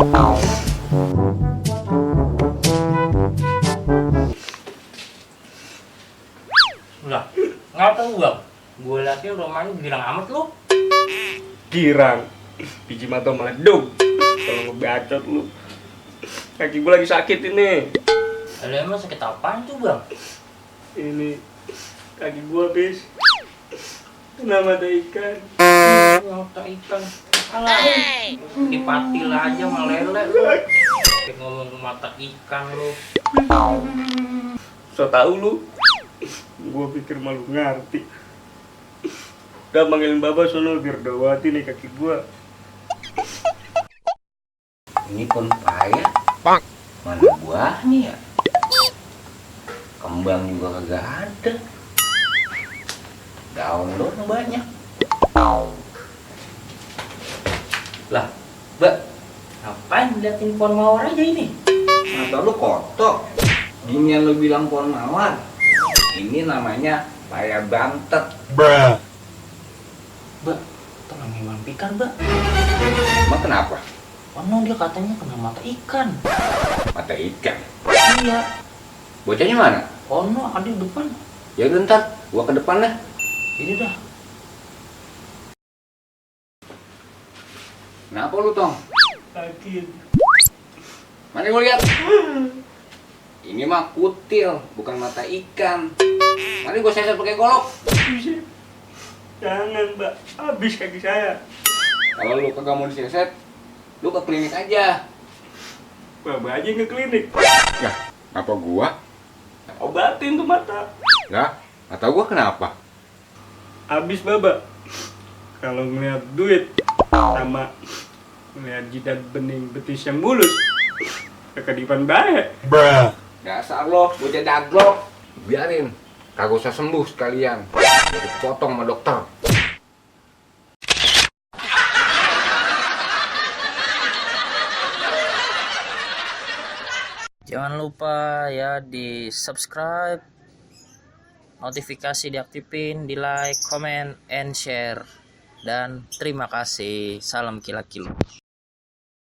Udah, ngapa lu bang? Gue liatnya rumahnya girang amat lu. Girang, biji mata meleduk. Kalau ngebacot lu, kaki gue lagi sakit ini. Lalu emang sakit apaan tuh bang? Ini kaki gue habis kena mata ikan. Mata ikan. Alah, dipatil aja meleleh lu. Kayak ngomong ke mata ikan lu. So tau lu, gue pikir malu ngerti. Udah manggilin bapak sono biar dawati nih kaki gue. Ini pun payah. Mana buahnya ya? Kembang juga kagak ada. Daun doang banyak. Lah, Mbak, ngapain liatin pohon mawar aja ini? Mata lu kotor. Ginian lu bilang pohon mawar. Ini namanya paya bantet. Mbak, tenang memang pikan, Mbak. Emang kenapa? Ono dia katanya kena mata ikan. Mata ikan. Iya, Bocahnya mana? ono ada di depan. Ya udah ntar, gua ke depan dah. Ini dah. Kenapa lu, Tong? Sakit. Mana gua lihat? Ini mah kutil, bukan mata ikan. Mari gua seset pakai golok. Jangan mbak, habis kaki saya. Kalau lu kagak mau diseset, lu ke klinik aja. Bapak aja ke klinik. Ya, apa gua? Obatin tuh mata. Lah, mata gua kenapa? Habis bapak. Kalau ngeliat duit sama ngeliat jidat bening betis yang mulus, kekedipan baik. Dasar lo, bocah daglok. Biarin, kagak usah sembuh sekalian. Jadi potong sama dokter. Jangan lupa ya di subscribe, notifikasi diaktifin, di like, comment, and share. Dan terima kasih. Salam kila kilo.